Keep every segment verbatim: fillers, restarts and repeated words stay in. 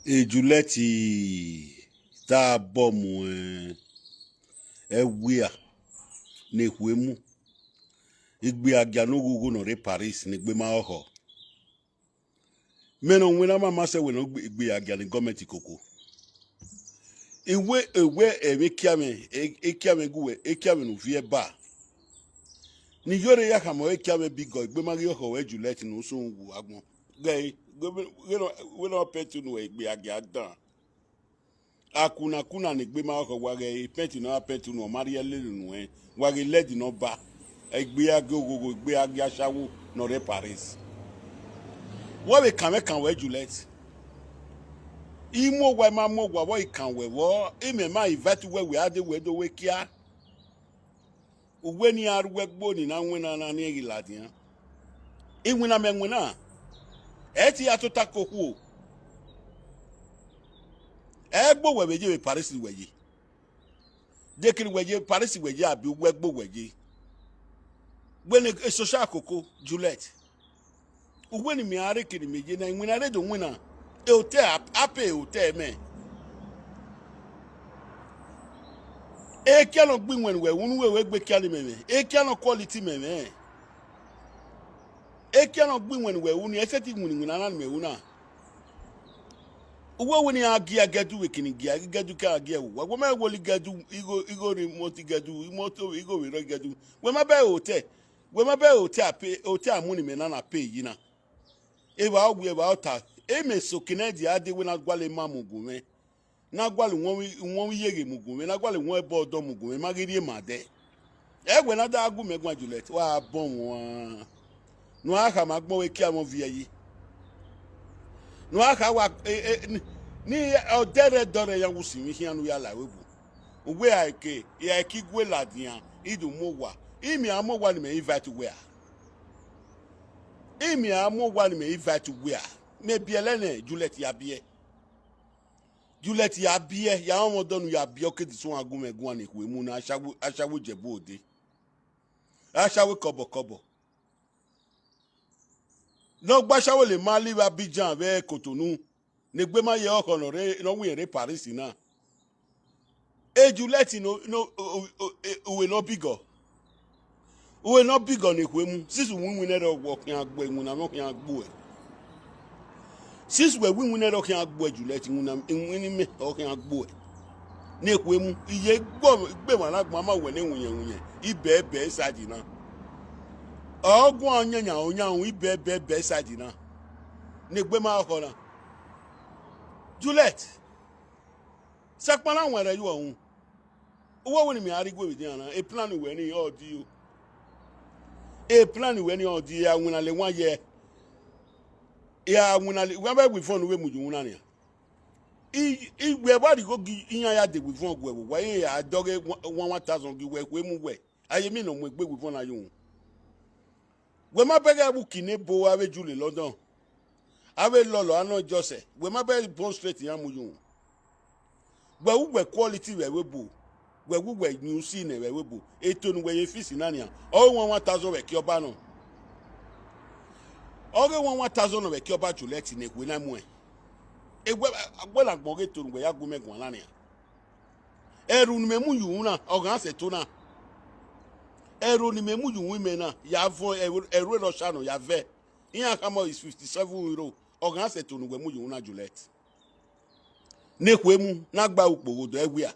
Julliet ta bọ mu ẹwia ne ekhue mu, igbe agia ne oghogho ne ọ rre Paris ne egbe ma họhọ. Mẹ ne ọ winna ma ma sẹ wẹ ne igbe agia ne gọọmẹnti koko. Iwe ewẹ ẹmwẹ ekiamwẹ, ekiamwẹ gu wẹ, ekiamwẹ ne u viẹ ba. Ne I yo rre ya khama ọre ekiamwẹ bigọ, egbe ma ghi họhọ wẹ Julliet ne u sunu wu agbọn. Ghe, wẹ ne ọ pẹnti unu wẹ igbe agia dan. Akuna kuna ne egbe ma họhọ wa ghe pẹnti ne ọ ra pẹnti unu, ọ ma rhie lele unu ẹn, wa ghe lẹdi ne ọ ba, egbe agia oghogho, egbe agia ashawo ne ọ rre Paris. Wẹ vbe kan mwẹ kan wẹ Julliet. I mu owa, I ma mu owa, vbọ I kan wẹ vbọ, imẹ ma invite uwẹ wẹ a de wẹ do wẹ kia. Uwẹ ne iran ru ẹgbo ni na winna na ne iran ghi ladian. Iwinna mẹ winna, ẹ i te ya tota ke okhuo. Ẹgbo wẹ vbe ye vbe Paris wẹ ye. Dekere wẹ ye Paris wẹ ye, abi uwu ẹgbo wẹ ye. Wẹ ne social koko, Julliet. Uwẹ ne imẹ a rre kere imẹ ye na, iwinna rre do winna. Hotel, a pay hotel mẹ. Ekia ne ọ gbe iwẹn ne uwẹ ru ne uwẹ wẹ egbe ekia ni mẹ mwẹ, ekia ne ọ quality mẹ mwẹ. Ekia ne ọ gbe iwẹn ne uwẹ ru ni, ẹ i sẹtin winna iwinna na ne imẹ ru na. Uwẹ wẹ ne iran gie igẹdu vbe kene gie igẹdu ke a gie ẹvbo uwa, wẹ ma wọlọ igẹdu, igho, igho rre imoto igẹdu, imoto igho vbe rrọọ igẹdu. Wẹ ma bẹghe hotel, wẹ ma bẹghe hotel a pay, hotel a mu ne imẹ na na pay yi na. Evba ọ wi, evba ọ ta, emẹ eso kene ẹdia dee wẹ ne a gualọ ima mu gun mwẹ, ne a gualọ uwọnmwi, uwọnmwi iyeghe mu gun mwẹ, ne a gualọ uwọnmwi ẹbọ ọdọ mu gun mwẹ, ma ghi rhie ma dẹ. Ẹ wẹ ne a da gu mẹ guan Julliet, wa bọ wọn. Ne uwa khama agbọn wẹ ekia mwẹ ọ viẹ yi. Ne uwa kha wa, e, e, ni, ni ọdẹrẹ dọrẹ ya wu sinmwi khian ne u ya la ẹvbo. Uwẹ a ke, ya ke igue ladian, I do mu owa. Imẹ a mu owa ne imẹ invite uwẹ a. Imẹ a mu owa ne imẹ invite uwẹ a. Mẹ biẹlẹ nẹ, Julliet ya biẹ. Julliet ya biẹ, ya rọnmwẹ ọdọ ne u ya biẹ, ọ ke de suẹn gu mwẹ guan ne ekhue mu na, ashawo, ashawo Ijebu ode. Ashawo kọbọkọbọ. Ne ọ gba ashawo le ma li vbe Abidjan vbe Cotonou, ne egbe ma ye ọkhọ ne ọ rre, ne ọ winna rre Paris na. E Julliet no, no, o, o, o, e, uwẹ ne ọ bigọ. Uwẹ ne ọ bigọ ne ekhue mu, since uwinwin nẹ rẹ ọ khian gbuẹ, iwinna mwẹ ọ khian gbuẹ. Since wẹ winwin nẹ rẹ ọ khian gbuẹ Julliet, iwinna, iwinna mwẹ ọ khian gbuẹ. Ne ekhue mu, iye gbe emwa na gbọn ma wẹ ne winnyẹn winnyẹn, ibẹbẹ side na. Ọ guan yanyan, ọ yan ru ibẹbẹ side na. Ne egbe ma khọ na. Julliet, sakpa na wan rẹ ye uwẹ uhunmwu. Uwẹ wẹ ne imẹ a rre igue vbe edian na, e plan wẹ ni ọ di o. E plan wẹ ni ọ di, a winna le wan yẹ. A winna le, wa vbe wivọn ne u vbe mu ye uhunmwu na nian. I, I wẹ wa rhie igho gi iran ya de wivọn guẹ vbe uwa, iran ya dọghe one, one thousand gi wẹ ekhue mu wẹ. A ye emwi ne ọ mu egbe wivọn na ye uhunmwu. Wẹ ma bẹghe avbe uki ne ebo avbe Ju le London, avbe lọlọ anọ Joseph, wẹ ma bẹghe Bond Street iran mu ye uhunmwu. Wẹ wu wẹ quality vbe ẹvbo ebo, wẹ wu wẹ yin usi nẹ vbe ẹvbo ebo. Eto ne uwẹ ye fisi na nian, ọ re one, one thousand vbe ẹki ọba nọ. Ọ ghe one, one thousand nọ vbe ẹki ọba Juliet ne ekhue na muẹn. Ewẹ, wẹ na gbọn ghe eto ne uwẹ ya gu mẹ guan na nian. Ẹro ne imẹ mu ye uhunmwu na, ọ ghan sẹ eto na. Ẹro ne imẹ mu ye uhunmwu imẹ na, ya vọn ẹro, ẹro Russia nọ ya vẹ. Iran khama is fifty seven euro, ọ ghan sẹ eto ne uwẹ mu ye uhunmwu na Juliet. Ne ekhue mu, na gba ukpogho do ẹwia.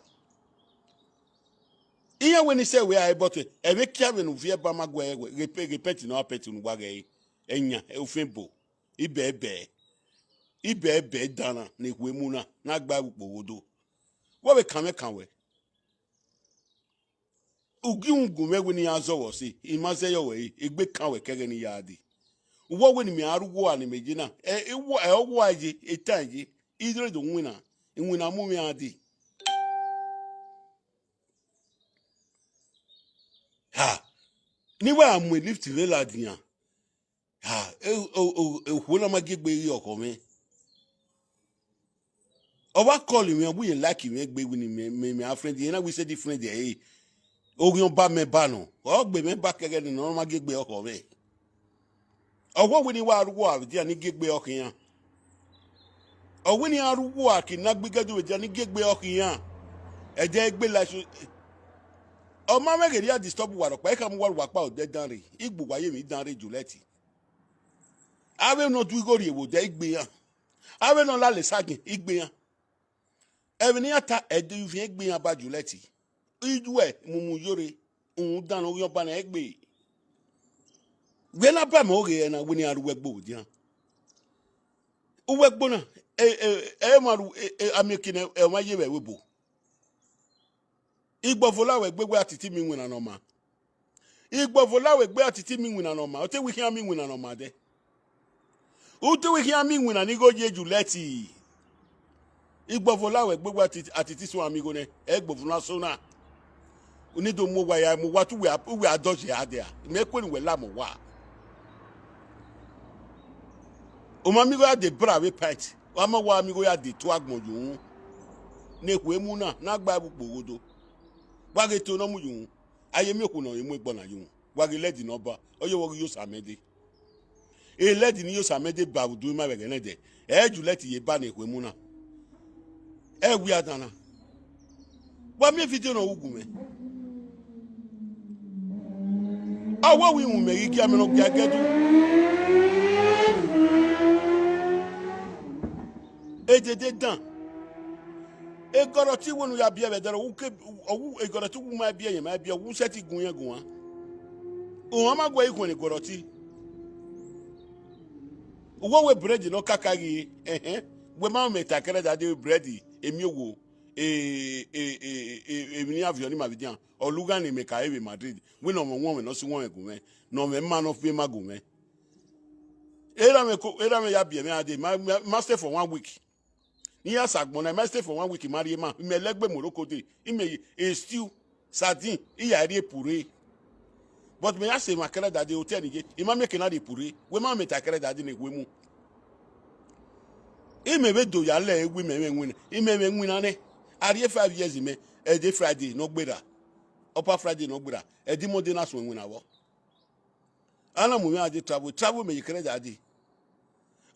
Iran wẹ ne isẹ wẹ a re, but ẹmwẹ ekian mwẹ ne u viẹ ba ma guẹ ghe pẹ, ghe pẹnti ne ọ ra pẹnti unu wa ghẹ ẹre, ẹyan, ofẹn ebo, ibẹbẹ, ibẹbẹ dan na ne ekhue mu na, na gba ukpogho do. Wẹ vbe kan mwẹ kan wẹ. U gi uhunmwu gu mwẹ wẹ ne iran zọ vbe ọse, I ma zẹ yọ wẹ re, egbe kan wẹ kẹghẹ ne I ya dee. Uwẹ wẹ ne imẹ a rre uwu ọra ne imẹ ye na, ẹ, ẹ, uwu, ẹ, uwu ọra ye, etan ye, I rre do winna, iwinna mu mwẹ iran dee. Ha! Ne I wa mu lift vbe ladian. Ha, e, o, o, okhuo na ma gie egbe ghi ọkhọ mwẹ. Ọ wa call mwẹ, ọ wẹ irẹn like mwẹ egbe wẹ ne imẹ, imẹ, imẹ a friend, irẹn na wẹ I sẹtin friend ẹre. Oghian ọba mẹ ba nọ, ọ gbe mwẹ ba kẹghẹ ne ọ ma gie egbe ọkhọ mwẹ. Ọ wẹ wẹ ne I wa rre uwu ọra vbe edian ne I gie egbe ọkhọ iran. Ọ wẹ ne iran rre uwu aki na gbe igẹdẹ vbe dia ni gie egbe ọkhe iran. Ẹdẹ egbe la eso. Ọ ma mwẹ ghe rhia disturb uwa rhọkpa, I khama uwa rre uwa kpa odẹ dan rre, I gbe uwa ye emwi dan rre Juliet. Avbe ne ọ du igho rrie vbe odẹ, I gbe iran. Avbe ne ọ lale esagiẹn, I gbe iran. Ẹmwẹ ne iran ta, ẹdẹ uviẹn gbe iran ba Juliet. Ijuẹ mumu yore, rhunmwuda ne ọ ghi ọba na egbe. Wẹ na ba mẹ oghe ẹre na wẹ ne iran rre uwu ẹgbo vbe dian. Uwu ẹgbo na, ẹ, ẹ, ẹ ma ru, ẹ, ẹ, amiẹki ne ẹ ma ye vbe ẹvbo ebo. Igbọvo la wẹ gbe wẹ a titi miẹn iwinna ne ọ ma. Igbọvo la wẹ gbe a titi miẹn iwinna ne ọ ma, ọ te wẹ I khian miẹn iwinna ne ọ ma dẹ. U te wẹ I khian miẹn iwinna ni igho ye Juliet. Igbọvo la wẹ gbe wẹ a titi, a titi suẹn miẹn igho nẹ, ẹ igbọvo na so na. U ni do mu owa ya, mu owa te uwẹ a, uwẹ a dọje a dia. Mẹ kue ne uwẹ la mu owa. U ma miẹn igho ya de bra vbe pint, wa ma wa miẹn igho ya de tu agbọn ye uhunmwu. Ne ekhue mu na, ne a gba ẹvbo ukpo ghodo. Wa ghe to ne ọ mu ye uhunmwu. A ye miẹn okhuo ne ọ re mu egbe ọna ye uhunmwu. Wa ghe lẹdi ne ọ ba, ọ ye vbọ ghi ye osa mẹ dee. Elẹdi ni ye osa mẹ dee ba vbe udu ima vbe ẹghẹ nẹdẹ, ẹ Juliet ye ba ne ekhue mu na. Ẹ wia dan na. Wa miẹn vidio ne ọ ru gu mwẹ. Ọ wẹ wẹ iwinna mẹ ghi gie amẹ ne ọ gie ẹgẹdun. Edede dan. Egọrọti wẹ ne u ya biẹ vbe ẹdẹrẹ, ọ wu ke, ọ wu egọrọti wu ma biẹ yẹn ma biẹ, ọ wu sẹtin gun yẹn guan. Uhan ma guẹ ikhuẹn ne egọrọti. Uwẹ wẹ bread ne ọ kaka ghi, ẹhẹn, wẹ ma mẹ ta kẹrẹ da de bread, emiọwo, e, e, e, e, emwi ne a viọ ni ma vbe dian, ọ lugha ne mẹ ka re vbe Madrid, wẹ ne ọ mwẹ ọwọnmwẹ ne ọ si wọnmwẹ gu mwẹ, ne ọ mwẹ ma ne ọ fi ma gu mwẹ. Erha mwẹ ko, erha mwẹ ya biẹ mwẹ a dee, ma, ma, ma stay for one week. Ne I ya sa agbọn na, I ma stay for one week, I ma rhie ma, I mẹ lẹgbe Morocco dee, I mẹ e stew, sardine, I ya rhie puree. But mẹ ya sẹ emwa kẹrẹ da dee hotel ni ye, I ma miẹn eke na rhie puree, wẹ ma mẹ ta kẹrẹ da dee ne ekhue mu. I mẹ vbe do ya lẹ ẹre wẹ I mẹ mwẹ iwinna, I mẹ mwẹ iwinna nẹ, a rhie five years mẹ, ẹdẹ Friday ne ọ gberra, ọpa Friday ne ọ gberra, ẹdẹ Monday na suẹn iwinna vbọ. A na mu mwẹ a dee travel, travel mẹ ye kẹrẹ da dee.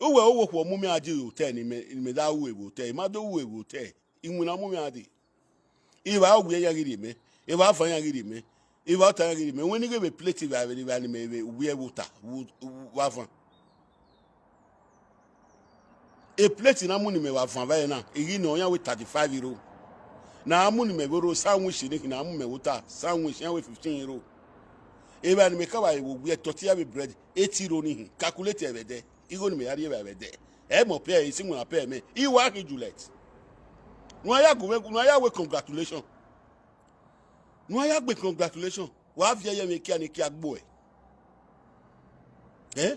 Uwẹ ọvbokhuo mu mwẹ a dee hotel ne imẹ, ne imẹ da ru vbe hotel, I ma do ru vbe hotel, iwinna mu mwẹ a dee. Evba owiẹ iran ghi rhie mẹ, evba avan iran ghi rhie mẹ, evba ọta iran ghi rhie mẹ, wẹ ne I ghe vbe plate evba vbe evba ne imẹ vbe owiẹ vbe ota, vbe avan. Plate ne a mu ne imẹ vbe avan vbe ẹre na, I ghi nọ iran wẹ thirty-five euro. Ne a mu ne imẹ vbe orho sandwich ni khin, ne a mu mẹ vbe ota sandwich iran wẹ fifteen euro. Evba ne imẹ ka vbe vbe owiẹ, ẹtọtẹ iran vbe bread, eighty euro ni khin, calculate ẹre vbe ẹdẹ, igho ne imẹ ya rhie evba vbe ẹdẹ. Ẹ mẹ ọ pẹ, ẹ i si winna pẹ mẹ, I wa khin Juliet. Ne uwa ya gu mwẹ, ne uwa ya wẹ congratulation. Ne uwa ya gbe congratulation, wa viẹ ye ẹmwẹ kia ne kia gbuẹ. Ẹ?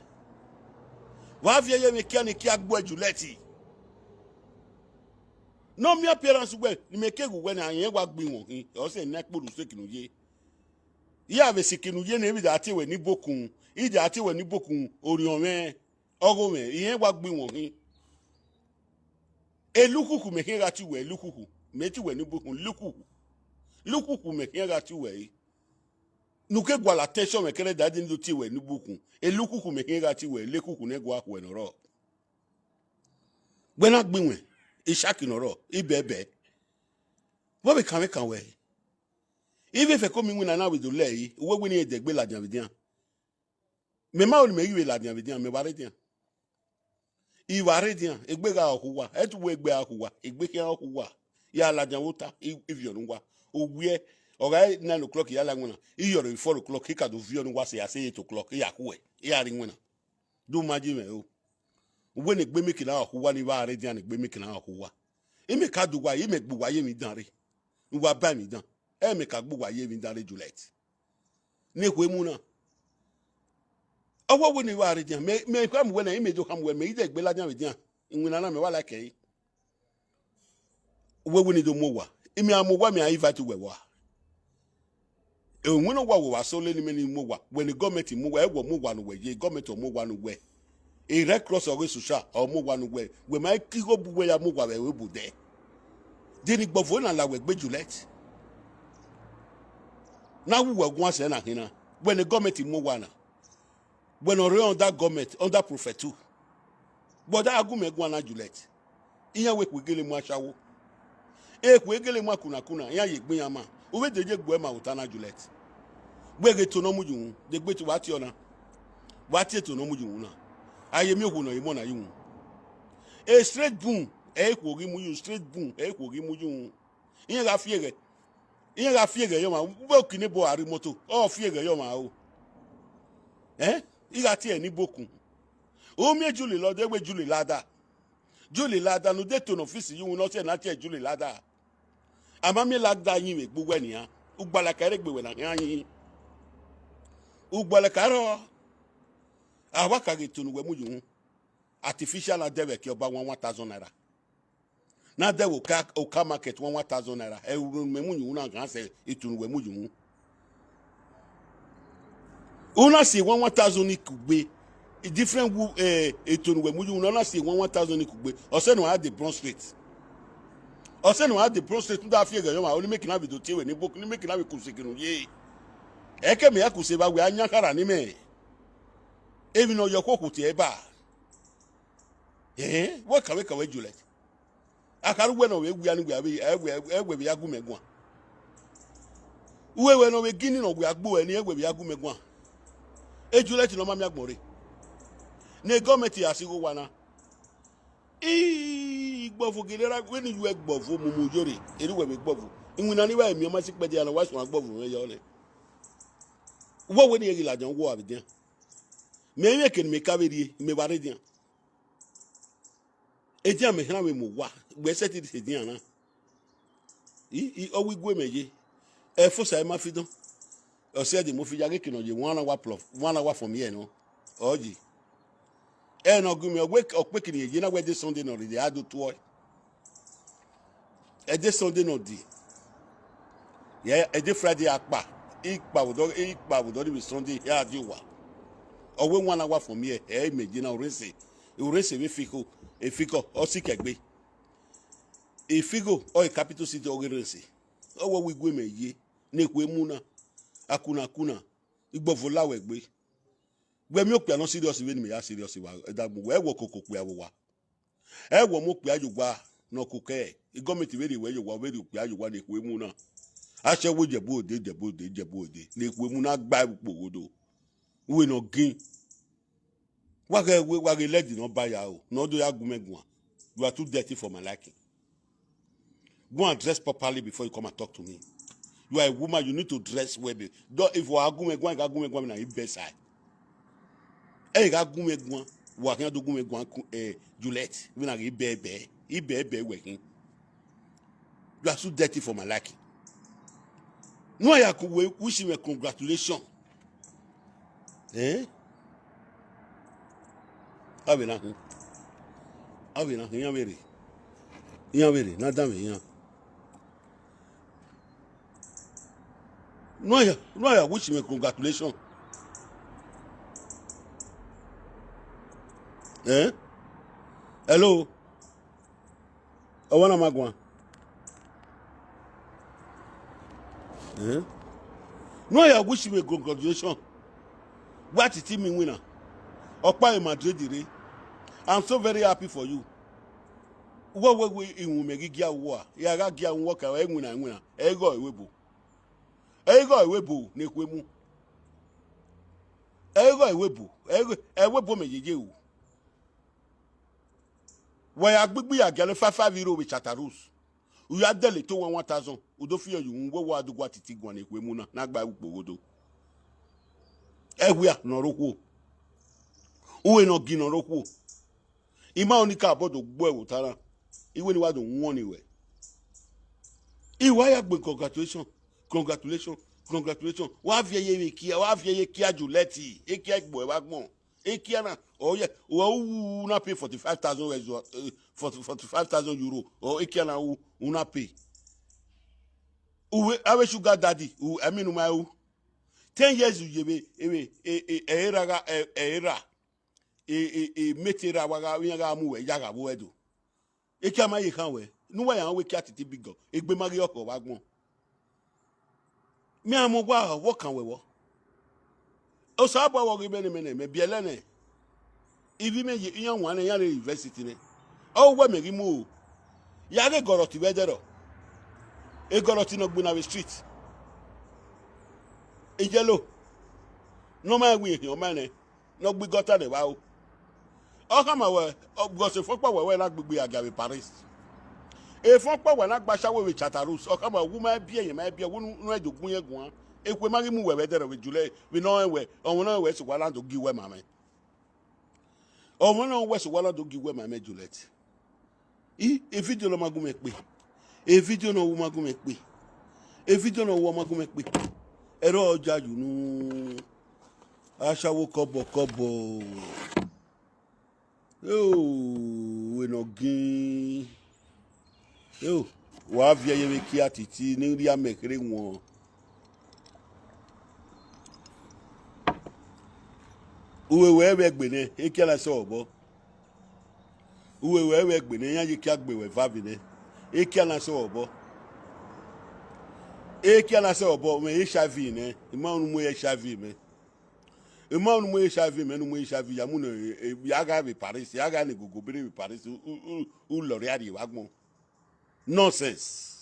Wa viẹ ye ẹmwẹ kia ne kia gbuẹ Juliet. Ne ọ miẹn appearance uwẹ, ne imẹ keghi wẹ ne a rẹn wa gbe iwọnmwẹ khin, ọ sẹ ne a kpodẹ seki ne u ye. I ya vbe seki ne u ye ne emwi da tie wẹ ne ibokun, I da tie wẹ ne ibokun, orhiọn mwẹ, ọgho mwẹ, I rẹn wa gbe iwọnmwẹ khin. Elukhukhu mẹ khian gha tie uwẹ, elukhukhu, mẹ tie uwẹ ne ibokun, lukhukhu. Lukhukhu mẹ khian gha tie uwẹ re. Ne u ke gualọ attention mwẹ kẹrẹ da dee ne u do tie wẹ ne ibokun, elukhukhu mẹ khian gha tie uwẹ, lekhukhu ne ẹguae khuẹ ne ọ rrọọ. Wẹ na gbe iwẹn, ishaki ne ọ rrọọ, ibẹbẹ. Vbọ vbe kanmwẹ kan wẹ? Ivbi efẹko miẹn iwinna na vbe do lẹ ẹre, uwẹ wẹ ne irẹn dẹgbe ladian vbe edian. Mẹ ma ru ne imẹ ghi vbe ladian vbe edian, mẹ wa rre edian. I wa rre edian, egbe gha ọ khu uwa, ẹ te uwẹ egbe gha ọ khu uwa, egbe khian ọ khu uwa. I gha ladian vbe ota, I, I viọ ne uwa. Owiẹ, ọ gha re nine o'clock I ya la iwinna, I yọrọ four o'clock, I ka do viọ ne uwa sẹ ya sẹ eight o'clock, I ya khuẹ, I ya rre iwinna. Do ma ye mwẹ o. Uwẹ ne egbe mẹ ke na ọ khu uwa, ne I wa rre edian ne egbe mẹ ke na ọ khu uwa. Imẹ ka do uwa, imẹ gbe uwa ye emwi dan rre. Ne uwa ba emwi dan. Ẹ mẹ ka gbe uwa ye emwi dan rre Juliet. Ne ekhue mu na. Ọ wẹ wẹ ne I wa rre edian, mẹ, mẹ khama uwẹ na, imẹ do khama uwẹ, mẹ i dẹgbe ladian vbe edian. Iwinna na mẹ wa like ẹre. Uwẹ wẹ ne I do mu owa. Imẹ a mu owa, mẹ a invite uwẹ vbe ua. Iwinna owa wẹ wa sẹ ole ne imẹ ni mu owa. Wẹ ne gọọmẹnti mu owa, ẹ wẹ ọ mu owa ne uwẹ ye, gọọmẹnti ọ mu owa ne uwẹ. E Red Cross ọghe social ọ mu owa ne uwẹ, wẹ ma ke igho bu uwẹ ya mu owa vbe ẹvbo odẹ. De ne igbọvo na la wẹ egbe Juliet? Ne a wu uwẹ guan sẹ na khin na, wẹ ne gọọmẹnti mu owa na, wẹ ne ọ rre under government, under prophet tu. Wẹ ọ da gu mẹ guan na Juliet. Iran wẹ ekhue gele mu ashawo. Ekhue gele mu akunakuna, iran ye egbe iran ma. U vbe de ye gbuẹ ma vbe ota na, Juliet. Wẹ ghe eto ne ọ mu ye uhunmwu, de egbe eto wa tie ọna. Wa tie eto ne ọ mu ye uhunmwu na. A ye miẹn okhuo ne ọ ye emọ na ye uhunmwu. E straight bun, ẹ i khuo ghi mu ye uhunmwu, straight bun, ẹ i khuo ghi mu ye uhunmwu. Iran gha fi eghẹ, iran gha fi eghẹ ye ọmwa, vbe okinebo a rre imoto, ọ fi eghẹ ye ọmwa o. Ẹn, I gha tie ẹre ne ibokun. U miẹn Julie lọdẹ, wẹ Julie lada. Julie lada ne u de to ne ọfisi ye uhunmwu ne ọ sẹ ne a tie Julie lada. A ma miẹn lada yin vbe egbe uwẹ nian, ugbalaka ẹre egbe wẹ na khian yin. Ugbalaka ẹre ọ, a wa ka ghe eto ne uwẹ mu ye uhunmwu. Artificial na dẹvbe ẹki ọba one one thousand naira. Na dẹvbe oka, oka market one one thousand naira. Ẹ, unu mẹ mu ye uhunmwu na ghan sẹ eto ne uwẹ mu ye uhunmwu. U na si one one thousand ni kugbe. Different wu, eh, eto ne uwẹ mu ye uhunmwu na, u na si one one thousand ni kugbe. Ọ sẹ ne wa de Bronx Street. Ọ sẹ ne wa de Bronx Street, u da fi eghẹ ye ọmwa, ọ ni make na vbe do tie wẹ ne ibo, ni make na vbe kuse kinu ye. Ẹkẹ mẹ ya kuse vbe a wẹ a yan khara ni mẹ. Emwi ne ọ ye ọkhuo okhuo tie ẹre ba. Ẹn, wẹ kanvbe kanvbe Juliet. A kha ru wẹ ne ọ vbe wia ni wia vbe, ẹ wẹ, ẹ wẹ vbe ya gu mẹ guan. Uwẹ wẹ ne ọ vbe gini ne ọ wia gbe uẹ ni, ẹ wẹ vbe ya gu mẹ guan. E Juliet ne ọ ma miẹn agbọn rre. Ne gọọmenti ya sighe owa na. Igbọvo gele ra wẹ ne I yu ẹgbọvo mumu yore, erha uwẹ vbe gbọvo. Iwinna ni wa miẹn ọma sikpẹdẹ na, wa suẹn agbọvo mwẹ yọ nẹ. Wẹ wẹ ne irẹn ghi ladian wọ vbe dian. Mẹ i mwẹ eke ne mẹ ka vbe rrie, mẹ wa rre dian. Edian mẹ hran vbe mu owa, wẹ sẹtin sẹ edian na. I, i, ọ wẹ I gu mẹ ye. Ẹfosa ima fi dọn. Ọ sẹ de mo fi ya ghe eke ne ọ ye one hour plus, one hour from here nọ. Ọ ye. Ẹ ne ọ gu mẹ, ọ wẹ ọkpekiri ye na wẹ de Sunday nọ rhirhi a do tuẹ. Ẹdẹ Sunday nọ di, yẹ ẹdẹ Friday a kpa, I kpa vbe odọ, I kpa vbe odọ ni vbe Sunday hia di owa. Ọ wẹ one hour from here, ẹ i mẹ ye na Orense, Orense vbe Efiko, Efiko ọ sikẹ egbe. Efiko ọ i capital city ọghe Orense. Ọ wẹ wẹ I gu mẹ ye ne ekhue mu na, akunakuna, igbọvo la wẹ egbe. Wẹ miẹn okpia ne ọ serious vbene mẹ ya serious vbe ẹdẹ agbọn, wẹ wẹ ọkoko okpia vbe owa. Ẹ wẹ ọmọ okpia ye owa ne ọ koko ẹre, gọọmenti vbe rhie wẹ ye owa, ọ vbe rhie okpia ye owa ne ekhue mu na. A sẹ wẹ Ijebu Ode, Ijebu Ode, Ijebu Ode, ne ekhue mu na gba ẹvbo ukpoghodo. Uwẹ ne ọ gin. Wa ghẹ wẹ, wa ghe lẹdi ne ọ ba ya o, ne ọ do ya gu mẹ guan. You are too dirty for my liking. Go and dress properly before you come and talk to me. You are a woman, you need to dress well. Be-, do, if you are gu mẹ guan, I gha gu mẹ guan, na I bẹ sa. Ẹ gha gu mwẹ guan, wa khian do gu mwẹ guan ku, eh, Juliet, vbene a ghe ibẹbẹ, ibẹbẹ wẹ khin. You are too dirty for my liking. Ne uwa ya ku wẹ wish mwẹ congratulation. Eh? Avbe na hin. Avbe na hin, iran vbe rre. Iran vbe rre, na danmwẹ iran. Ne uwa ya, ne uwa ya wish mwẹ congratulation. Eh? Hello? Ọmwa na ma guan. Eh? Ne uwa ya wish mwẹ congratulation. Wa titi mi winna. Ọkpa e Madrid rre. I'm so very happy for you. Wẹ wẹ wẹ iwinna mẹ ghi gia uwa. Ya gha gia uwa ka ẹ winna, ẹ winna. Ẹ i gho ẹvbo ebo. Ẹ i gho ẹvbo ebo ne ekhue mu. Ẹ i gho ẹvbo ebo. Ẹ i gho ẹvbo ebo mẹ yeye o. Wẹ ya gbigbi ya gialọ five five euro vbe Chatta Road. U ya dẹle to one one thousand, u do fi ẹre ye uhunmwu, wẹ wa do gua titi guan ne ekhue mu na, na gba ẹvbo ukpoghodo. Ẹwia ne ọ rre okhuo. Uwẹ ne ọ gin ne ọ rre okhuo. I ma ọnii ka obọ do gbuẹ vbe ota na, I wẹ ne I wa do wọn ni ruẹ. I wa ya gbe congratulation, congratulation, congratulation. Wa viẹ ye vbe kia, wa viẹ ye kia Juliet, ekia igbo ẹvbo agbọn. Ekia na, ọ ye, u na pay forty five thousand, eh, forty, forty five thousand euro, or ekia na u, u na pay. Uwẹ, avbe sugar daddy, u, I mean, u ma ru. Ten years u ye vbe, vbe, e, e, ẹ ra gha, ẹ, ẹ ra. E, e, e, mete ra wa gha, iran gha mu wẹ ya gha vbe ẹdo. Ekia ma ye khan wẹ, ne uwa ya wẹ ekia titi bigọ, egbe ma ghi ọkhọ vbe agbọn. Mẹ a mu uwa vbọ kan wẹ vbọ. Osanobua vbe ọ ghi mẹ ne mẹ nẹ, mẹ biẹlẹ nẹ. Ivbi mẹ ye, iran wan nẹ, iran rre university nẹ. Ọ wẹ mẹ ghi mu o. Ya ghe gọrọti vbe ẹdẹrọ, egọrọti ne ọ gbinna vbe street, iyẹlo ne ọ ma wẹ ehiẹn ọ ma nẹ, ne ọ gbe igọta ne evbaro. Ọ khama wẹ, because efọn ọkpa wẹ wẹ na gbigbi ya gia vbe Paris. Efọn ọkpa wẹ na gba shawo vbe Chateaurouge, ọ khama wẹ u ma biẹ, ẹyẹn ma biẹ, wẹ unu ẹ do gun yẹn guan. Ekhue ma ghi mu wẹ vbe ẹdẹrọ vbe Juliet, vbe ne ọ rẹn wẹ, ọmwa ne ọ rẹn wẹ sẹ uwa na do gie uwẹ ma mwẹ. Ọmwa ne ọ rẹn wẹ sẹ uwa na do gie uwẹ ma mwẹ Juliet. I, e vidio ne ọ ma gu mwẹ kpe. E vidio ne ọ wu ma gu mwẹ kpe. E vidio ne ọ wu ọ ma gu mwẹ kpe. Ẹre ọ ya ye unu. Ashawo kọbọ kọbọ. Eo, wẹ ne ọ gin. Eo, wa viẹ ye vbe kia titi ne I rhie amẹ kherhe wọn. Uwẹ wẹ vbe ẹgbe nẹ, ekia na sẹ obọ. Uwẹ wẹ vbe ẹgbe nẹ, iran ye kia gbe wẹ vave nẹ. Ekia na sẹ obọ. Ekia na sẹ obọ, mwẹ H I V nẹ, I ma unu mu H I V mẹ. I ma unu mu H I V mẹ, ne u mu H I V ya mu ne, e, e, ya gha vbe Paris, ya gha ne gogo bere vbe Paris, u, u, u, u lọrria rrie vbe agbọn. Nonsense.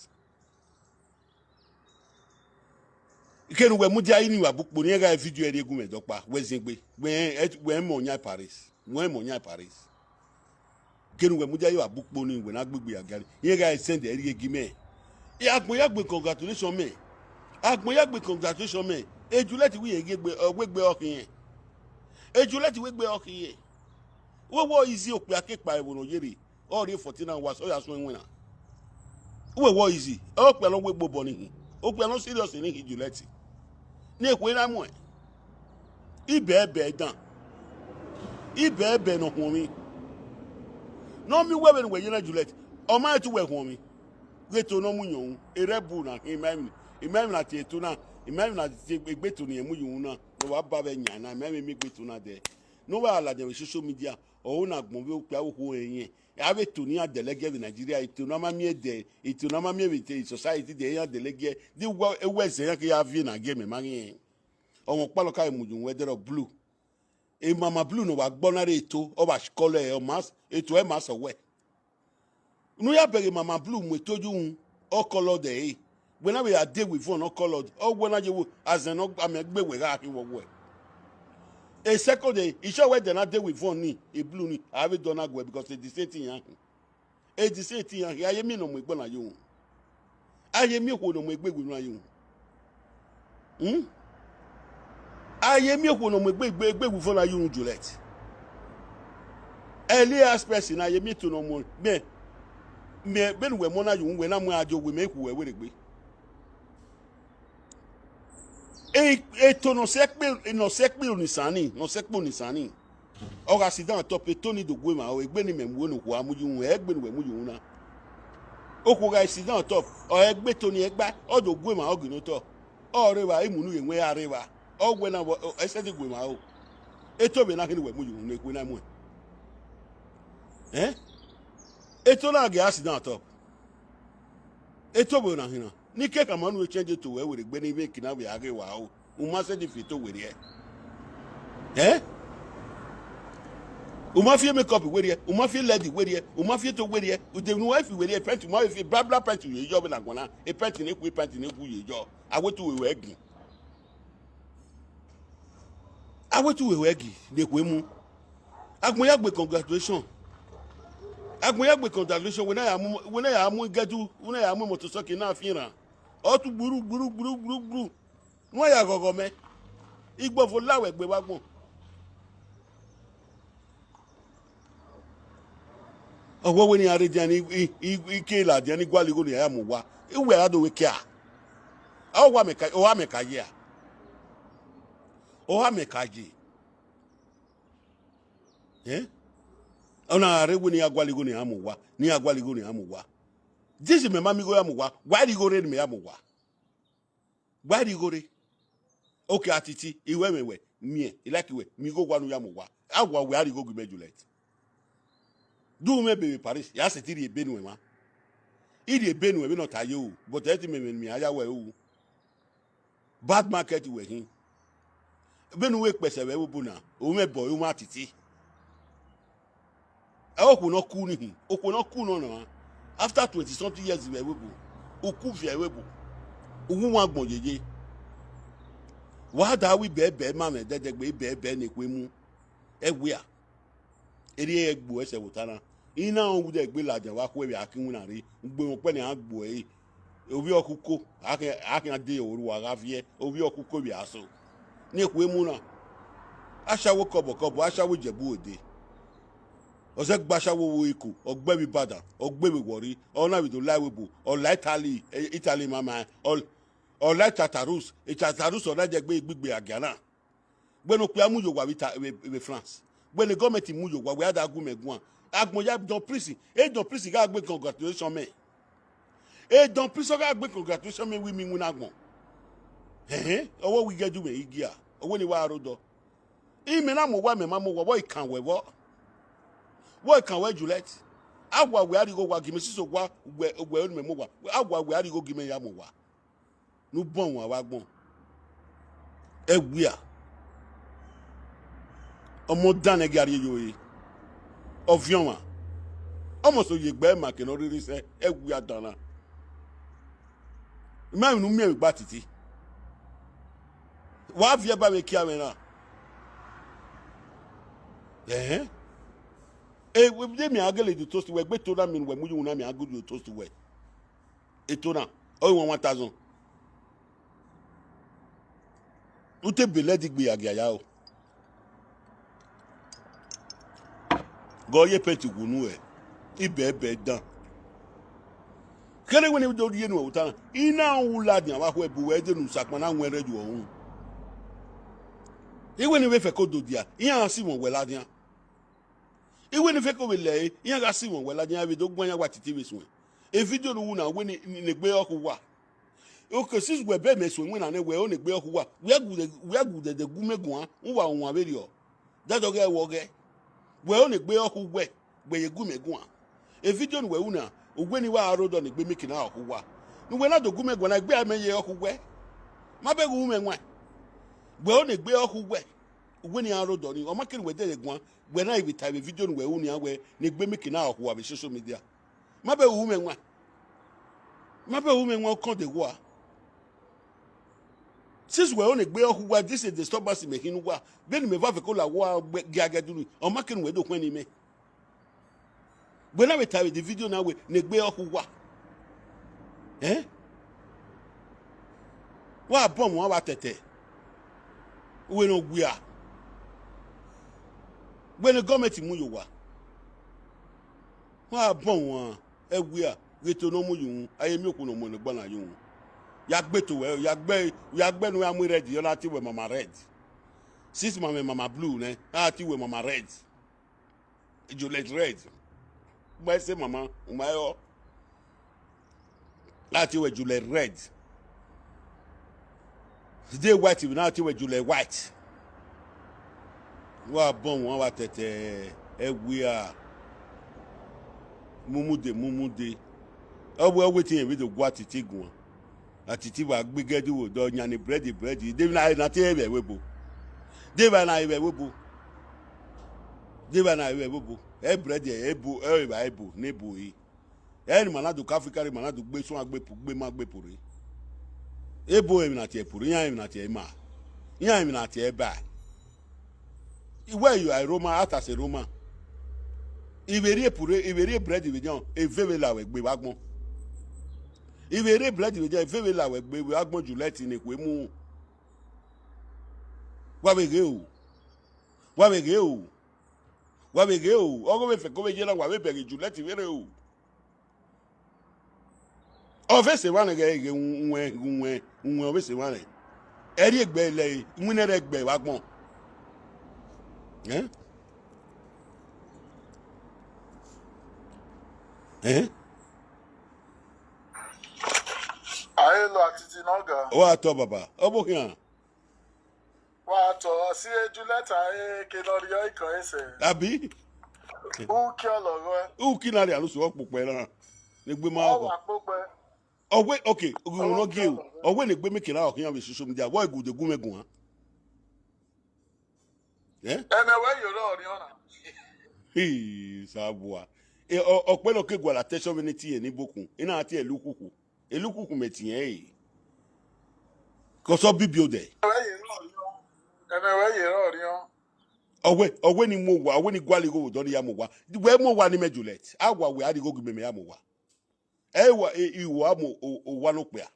Kene uwẹ mudia inu wa bu ukpo ne irẹn gha vidio ẹre gu mwẹ dọkpa, wẹ ziengbe, wẹ, wẹ mọ yan Paris, wẹ mọ yan Paris. Kene uwẹ mudia ye wa bu ukpo ni, wẹ na gbigbi ya gia rre, irẹn gha send ẹre rhie gi mẹ. E agbọn ya gbe congratulation mẹ. Agbọn ya gbe congratulation mẹ. E Juliet wẹ irẹn gie gbe, ọ wegbe ọ khiẹn. E Juliet wegbe ọ khiẹn. Wẹ wẹ ọ easy okpia ke kpa ẹvbo ne ọ ye rre. Ọ rrie fourteen hours, ọ ya suẹn iwinna. Uwẹ wẹ ọ easy, okpia ne ọ wegbe obọ ni hin, okpia ne ọ serious ni hin Juliet. Ne ekhue na muẹn, ibẹbẹ dan, ibẹbẹ ne ọ khuọnmwi. Ne ọ miẹn uwẹ vbene uwẹ ye na Juliet, ọ ma rẹn te uwẹ khuọnmwi. Ghe eto ne ọ mu yọn ru, erha ẹbu na khin, ima emwi, ima emwi na tie eto na, ima emwi na tie egbe eto ne irẹn mu ye ru na, ne ọ wa ba vbe yan na, ima emwi miẹn egbe eto na dẹ. Ne ọ wa ladian vbe social media, ọ ho ne agbọn vbe okpia vbe okhuo rẹn yẹn. A vbe eto ne iran dẹlẹgiẹ vbe Nigeria, eto ne a ma miẹn dẹ, eto ne a ma miẹn vbe te society dẹ iran dẹlẹgiẹ, de uwu, uwu ẹzẹ iran ke ya viẹ na gie mẹ ma ghiẹn. Ọmwa ọkpa nọ ka mu ye unu ẹdẹrọ Blue. Mama Blue ne ọ wa gbe ọna rre eto, ọ vbe call ẹre, ọ ma, eto ẹre ma sẹ wẹ. Ne u ya bẹghe Mama Blue mu eto ye unu, ọ call ọdẹ ẹre. Wẹ na vbe ya deal with phone, ọ call ọdẹ, ọ wẹ na ye vbo, azẹn ne amẹ gbe wẹ gha khin vbe ọwẹ. E second day, isẹ wẹ ẹdẹ na deal with phone ni, e Blue ni, a vbe dọ na guẹ because e the same thing iran khin. E the same thing iran khin, a ye miẹn ne ọ mu egbe na ye unu. A ye miẹn okhuo ne ọ mu egbe iwinna ye unu. Hmm? A ye miẹn okhuo ne ọ mu egbe, egbe, egbe iwinna ye unu Juliet. Eli Express na ye miẹn eto ne ọ mu mẹ, mẹ, vbene uwẹ mu ọna ye unu, wẹ na mu a die owe mẹ khu wẹ werriegbe. E, eto ne ọ sẹ ẹkpe, ne ọ sẹ ẹkpe onisan ni, ne ọ sẹ ẹkpe onisan ni. Ọ gha sit down on top, eto ni do gu emwa, ọ egbe ne imẹ mu ne okhuo a mu ye unu, ẹ egbe ne uwẹ mu ye unu na. Okhuo gha sit down on top, ọ egbe eto ni ẹgba, ọ do gu emwa, ọ ghi ne otọ. Ọ rre evba, imunu ye wẹn a rre evba. Ọ wẹ na, ọ, ẹsẹ te gu emwa o. Eto vbe na khin ne uwẹ mu ye unu ne ekhue na muẹn. Ẹn? Eto na ghe a sit down on top. Eto vbe na khin na. Ne I ke khama unu, e change eto wẹ werriegbe ne ivbe kina vbe a ghe wa o. U ma sẹtin fi eto werriẹ. Ẹn? U ma fi makeup werriẹ, u ma fi lẹdi werriẹ, u ma fi eto werriẹ, ude ne uwa fi werriẹ, pẹnti, u ma fi blabla pẹnti ye yọ vbe na guan na, e pẹnti ne ku, e pẹnti ne ku ye yọ. A wẹ te uwẹ gin. A wẹ te uwẹ gi ne ekhue mu. Agbọn ya gbe congratulation. Agbọn ya gbe congratulation, wẹ na ya mu, wẹ na ya mu igẹdu, wẹ na ya mu motorcycle na fi ran. Ọ tu gburu, gburu, gburu, gburu, gburu. Ne uwa ya ghọghọ mẹ. Igbọvo la wẹ gbe vbe agbọn. Ọ wẹ wẹ ne iran rre edian ni, i, i, i ke ladian ni gualọ igho ne iran ya mu owa. Uwẹ ra do wẹ kia? Ọ wa mẹ ka, ọ wa mẹ ka ye a? Ọ wa mẹ ka ye? Ẹn? Ọ na rre wẹ ne iran gualọ igho ne iran mu owa, ne iran gualọ igho ne iran mu owa. This mẹ ma miẹn igho ya mu owa, wa rhie igho rre ne mẹ ya mu owa. Wa rhie igho rre. Okay, Atiti, I wẹ mwẹ wẹ, miẹn, I like wẹ, miẹn igho owa ne u ya mu owa. A wa wẹ a rhie igho gu mẹ Juliet. Do mwẹ ebe vbe Paris, ya sẹtin rhie ebe nuẹn mwa. I rhie ebe nuẹn vbene ọ ta ye ru, but ẹ te mẹ mwẹ ne mẹ ya wẹ ru. Bad market wẹ khin. Vbene u vbe kpẹsẹ vbe ẹvbo na, u mwẹ ẹbọ, u mwẹ Atiti. Ẹ okhuo ne ọ ku ni hin, okhuo ne ọ ku nọ nọ. After twenty something years vbe ẹvbo ebo, uku viẹ ẹvbo ebo, uwu wan agbọn yeye. Wa da wẹ ibẹbẹ ma mwẹ dẹdẹgbe, ibẹbẹ ne ekhue mu, ẹwia. Erriẹ ẹre gbe ẹsẹ vbe ota na. I na rẹn uwu dẹgbe ladian vbe akhuẹ vbe a ke iwinna rre, ugbe mwẹ ọkpẹ ne iran gbe ẹre. Ovbi ọkhuko, a khian, a khian de oruwa gha viẹ, ovbi ọkhuko vbe a so. Ne ekhue mu na. Ashawo kọbọ kọbọ, ashawo Ijebu ode. Ọ zẹ gbe ashawo vbe iko, ọ gbe vbe Ibadan, ọ gbe vbe Warri, ọ na vbe do la ẹvbo ebo, ọ la Italy, eh, Italy ma ma, ọ, ọ la Tartarus, Tartarus ọ na dẹgbe igbigbe agia na. Wẹ ne okpia mu ye owa vbe Ita-, vbe, vbe France. Wẹ ne gọọmenti mu ye owa, wẹ a da gu mẹ guan. Agbọn ya Don Prince, e Don Prince gha gbe congratulation mẹ. E Don Prince gha gbe congratulation mẹ vbe mi winna agbọn. Ẹhẹn, ọwọ wẹ ighe du mẹ i gia, ọwẹ ne wa aro dọ. Imẹ na mu owa, mẹ ma mu owa, wẹ i kan wẹ vbọ? Wẹ i kan wẹ Juliet? A wa wẹ a rhie igho owa gie mẹ sisi owa, wẹ, wẹ ne mẹ mu owa. A wa wẹ a rhie igho gie mẹ ya mu owa. Ne u bọ wan vbe agbọn. Ẹwia. Ọmọ dan nẹ ghi a rhie yo re. Ọviọnmwa. Ọmọ so ye egbe ma ke ne ọ rhirhi sẹ, ẹwia dan na. I ma emwi ne u miẹn vbe egbe Atiti. Wa viẹ ba vbe kia mwẹ na. Ẹhẹn. E, de mẹ a gele do toast wẹ, egbe eto na miẹn wẹ mu ye unu na, mẹ a gele do toast wẹ. Eto na, ọ i wan one thousand. U te bele ẹdẹ igbe ya gia ya o. Ghe ọ ye pẹnti wu unu ẹ, ibẹbẹ dan. Kere wẹ ne do rhie nuẹn vbe ota na, I na rẹn u ladian vbe akhuẹ bu wẹ de ne u sakpan na wẹn rre yu ọhun. I wẹ ne I vbe fẹko do dia, iran gha si mwẹ wẹ ladian. I wẹ ne I fẹko vbe lẹre, iran gha si mwẹ wẹ ladian, vbe do guan iran wa titi vbe suẹn. E vidio ne u ru na, wẹ ne, ne egbe ọ khu uwa. Okay, since wẹ bẹghe mẹ suẹn iwinna nẹ, wẹ ọ ne egbe ọ khu uwa, wẹ gu dẹ, wẹ gu dẹdẹ gu mẹ guan, uwa wan vberriọ. Dadẹ ọghe ẹvbo ọghẹ, wẹ ọ ne egbe ọ khu uwẹ, wẹ ye gu mẹ guan. E vidio ne uwẹ ru na, uwẹ ne I wa aro dọ ne egbe Mickey na ọ khu uwa. Ne uwẹ na do gu mẹ guan na, egbe a mẹ ye ọ khu uwẹ. Ma bẹghe u mwẹ wan. Wẹ ọ ne egbe ọ khu uwẹ. Uwẹ ne I aro dọ ni, ọ ma kere uwẹ dẹdẹ guan, wẹ na vbe ta vbe vidio ne uwẹ ru nian wẹ ne egbe Mickey na ọ khu uwa vbe social media. Ma bẹghe u mwẹ wan. Ma bẹghe u mwẹ wan, u kọn de wua. Since wẹ ọ ne egbe ọ khu uwa, this is disturbance mẹ khin ne uwa. Vbene mẹ va fẹko la uwa giagia dunu, ọ ma kere uwẹ do khuẹn ne imẹ. Wẹ na vbe ta vbe the video na wẹ ne egbe ọ khu uwa. Ẹn? Wa bọ wan vbe atẹtẹ. Wẹ ne ọ wia. Wẹ ne gọọmenti mu ye owa. Wa bọ wan ẹwia ghe eto ne ọ mu ye uhunmwu, a ye miẹn okhuo ne ọ mu ẹn ne ọ gba na ye uhunmwu. Ya gbe eto wẹ, ya gbe, ya gbe ne u ya mu red, ọ na tie wẹ mama red. Since ma mwẹ mama blue nẹ, a tie wẹ mama red. Juliet red. U ma sẹ mama, u ma rẹn ọ. A tie wẹ Juliet red. Dede white vbe na tie wẹ Juliet white. Wa bọ wan vbe atẹtẹ ẹwia. Mumude, mumude. Ọ wẹ, ọ wẹ te irẹn vbe do gu Atiti guan. Atiti wa gbe igẹdẹ uwodọ yan ni bread, bread. De vbe na, na te vbe ẹvbo ebo. De vbe na vbe ẹvbo ebo. De vbe na vbe ẹvbo ebo. Ẹ bread, ẹ ebo, ẹ evba ebo, ne ebo re. Ẹ ne ima na do ke Africa rre, ima na do gbe suan gbe pu, gbe ima gbe pu rre. Ebo emwi na tie pu rre, iran emwi na tie ima. Iran emwi na tie ba. Wẹ you are Roma, a ta sẹ Roma. I vbe rhie pu rre, I vbe rhie bread vbe jọn, eve vbe la wẹ gbe vbe agbọn. I vbe rhie bread vbe jọn, eve vbe la wẹ gbe vbe agbọn Juliet ne ekhue mu. Wa vbe ghe o. Wa vbe ghe o. Wa vbe ghe o. Ọghe vbe fẹko vbe ye na, wa vbe bẹghe Juliet vberre o. Ọ vbe sẹ emwa nẹ ghẹ ghe uwẹn, uwẹn, uwẹn, ọ vbe sẹ emwa nẹ. Ẹ rhie egbe lẹre, iwinna rẹ gbe vbe agbọn. Ẹn? Ẹn? A he lo Atiti ne ọ ga. Ọ wa tọ baba, ọ vbe okhian. Wa tọ, ọ si eju lẹta ẹre ke ne ọ rhie ikọe sẹ. Abi? Uki ọlọghọe. Uki na rhie aro so ọkpokpẹ na. Ne egbe ma Ọ ọghọ. Wa kpokpẹ. Ọ wẹ, okay, ogun Ọ nọ gie o. Ọ wẹ ne egbe meke na ọ khian vbe social media. Wọ gu de gu mẹ guan. Eh? Ẹmẹ wẹ yọrọ ọriọn na. Hii, sabua. E, ọ, ọkpẹn nọ ke gualọ attention vbene I tie ne ibokun, I na tie ẹlukhukhu. Ẹlukhukhu mẹ tie ẹre. Cos ọ bibi odẹ. Ẹmwẹ wẹ ye rrọọ, ẹmwẹ wẹ ye rrọọ riọn. Ọ wẹ, ọ wẹ ne I mu owa, ọ wẹ ne I gualọ igho vbe odọ ne I ya mu owa. Wẹ mu owa ne imẹ Juliet. A wa wẹ a rhie igho gie mẹ, mẹ ya mu owa. Ẹ wa, e, I wa mu o-, owa ne okpia.